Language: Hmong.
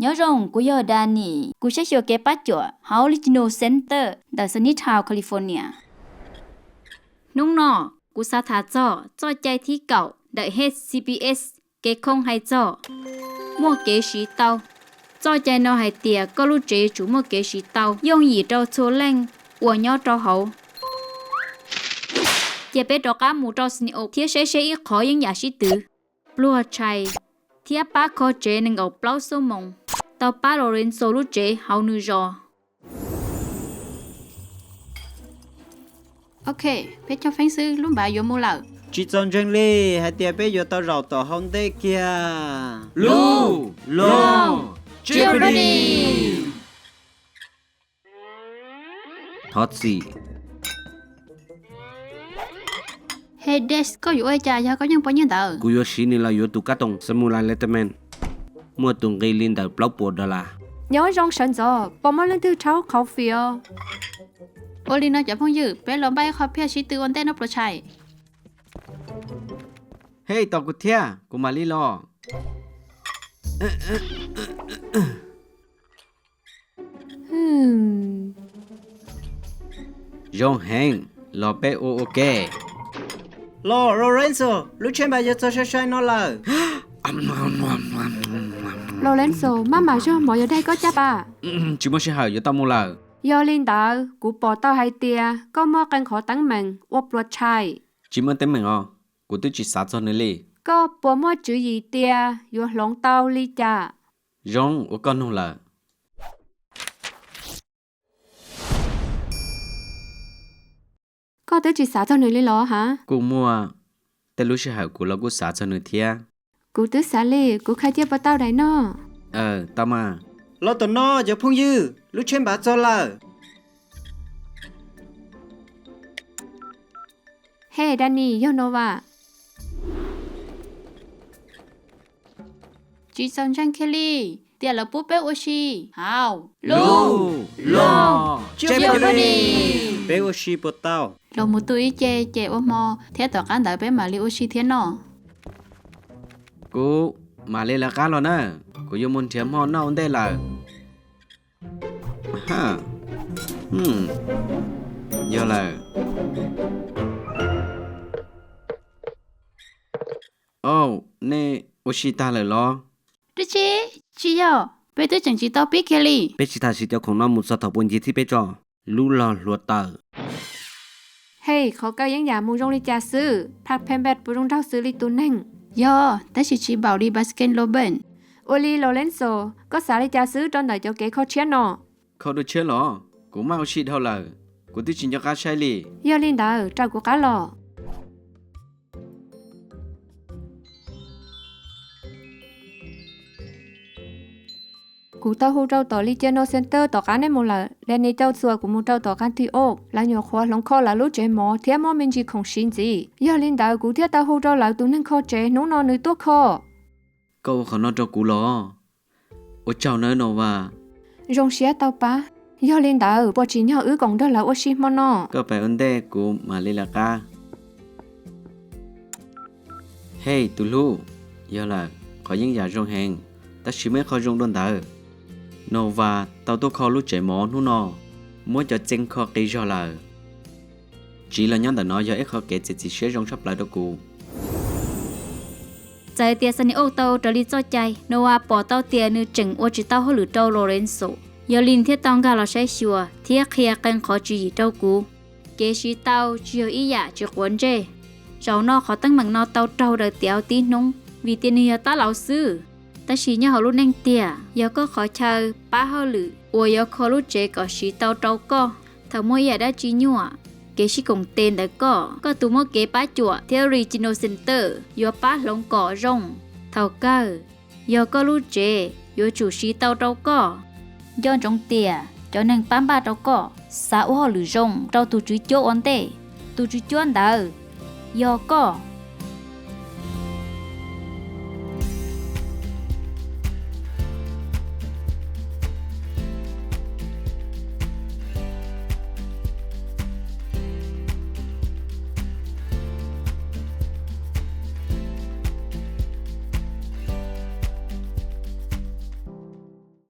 Nyob zoo, kuv yog Danny, kuv saib xyuas kev pab cuam hauv Regional Center ntawm Sunnytown, California. Hnub no, kuv xav tham txog txoj cai thib kaum ntawm H C P S, kev khoo hais txog muaj kev siv tau. Txoj cai no hais tias koj lub tsev yuav tsum muaj kev siv tau yooj yim rau txhua leej uas nyob rau hauv. Cia peb rov qab mus rau Sunny Oaks thiab saib seb ib qho yeeb yam sib twv, pluag tshais, thiab pab kho tsev nees nkaum plaub xuab moos tau pab Lorenzo lub tsev hauv nws zos. Ok, peb cog feeb xwb, lub npav yuav mus lawm. Tsis txaus ntseeg li hais tias peb yuav tau zaum tom hauv ntej kiag. Lub looj Jeopardy! Thov txim. Hades, koj yuav ua li cas yog koj yeej pom nyiaj ntawd? Kuv yuav siv nws los yuav tus kab toom Samurai Letterman. Muaj tus nqi li ntawm plaub puas dollar. Nyob zoo sawv ntxov, puas muaj leej twg rhaub qhauv fim os? Ua li no cov phooj ywg, peb los npaj ib qho phiaj sib tw ua ntej noj pluas tshais. Hej, tos kuv thiab, kuv mam li los. Zoo heev, los peb ua ua ke. Los Lorenzo, lub tsheb npam yuav txog sai sai no lawm. Lorenzo, maj mam zog, mov yuav daig koj caj pas. Tsis muaj sij hawm, yuav tau mus lawm. Yog li ntawd, kuv pom tau hais tias koj muaj qee qhov teeb meem ua pluas tshais. Tsis muaj teeb meem os, kuv twb tsis xav txog nws li. Koj puas muaj tswv yim tias yuav hloov tau li cas? Zoo uas koj nug lawm. Koj twb tsis xav txog nws li los hab? Kuj muaj, tej lub sij hawm kuv los kuj xav txog nws thiab. Kuv twb xav li, kuv kha cia puas tau daim no? Tau mas. Los tom no cov phooj ywg, lub tsheb npam txog lawm. Hej Danny, yog Nova. Tsis txaus ntseeg kiag li, tias lawv pub peb ua si hauv lub looj Jeopardy! Peb ua si puas tau? Los mus tu ib ce ces ua hmo thiab tom qab ntawd peb mam li ua si thiab noj. Kuv mam li lawv qab los na, kuv yuav mus nrhiav hmo noj ua ntej lawm. Yog lawm. Au, nej ua si tag lawm los? Dab tsi? Tsis yog, peb twb tseem tsis tau pib kiag li. Peb tsis tas siv cov khoom no mus txog thaum puas ncig thib peb tso. Lub log hluav taws. Hej, qhov kawg yeeb yam mus zoo li cas xwb? Park Penbet puas zoo nraug xws li tus neeg? Yog, tab sis tsis npaum li Baskin Robbins. Ua li Lorenzo, koj xav li cas xwb rau ntawm cov kev kho tshiab no? Kho dua tshiab los? Kuv maj ua si dhau lawm, kuv twb tsis nco qab saib li. Yog li ntawd, raws kuv qab los. Kuv tau hu rau tom Regional Center tom qab nej mus lawm. Danny tau txuas kuv mus rau tom qab thib ob, lawv nyuam qhuav hloov kho lawv lub tsev mov thiab muaj me ntsis khoom siv ntxiv. Yog li ntawd kuv thiaj tau hu rau lawv tus neeg kho tsev hnub no nws tuaj kho. Koj ua qhov no rau kuv los? Ua tsaug nawb Nova. Zoo siab tau pab. Yog li ntawd puas tsim nyog wb koom nrog lawv ua si hmo no? Koj pais ua ntej, kuv mam li lawv qab. Hej tus hlub, yog lawm, qhov yeeb yam zoo heev, tab sis muaj ib qho zoo dua ntawd. Nova tau tuaj kho lub tsev mov hnub no, muab cov txee kho qis zog lawm. Tsiv los nyob ntawm no yog ib qho kev txiav txim siab zoo tshaj plaws rau kuv. Txawm tias Sunny Oaks tau raws li txoj cai, Nova pom tau tias nws tseem ua tsis tau hauj lwm rau Lorenzo. Yog li nws thiaj tau nkag los saib xyuas thiab qhia qee qhov tswv yim rau kuv. Kev siv tau tsis yog ib yam tsis quav ntsej. Zaum no qhov teeb meem no tau raug daws tiav tib hnub vim tias nws yog tab laus xwb. Tab sis nyob hauv lub neej tiag, yog koj qhov chaw pab hauj lwm uas yuav kho lub tsev kom siv tau rau koj thaum muaj ib yam dab tsi nyuaj. Kev sib koom tes ntawm koj, koj tus muab kev pab cuam thiab Regional Center yuav pab hloov kom zoo. Thaum kawg, yog koj lub tsev yuav tsum siv tau rau koj. Nco ntsoov tias cov neeg pab npaj rau koj xav ua hauj lwm zoo rau tus tswv cuab ua ntej. Tus tswv cuab ntawd yog koj.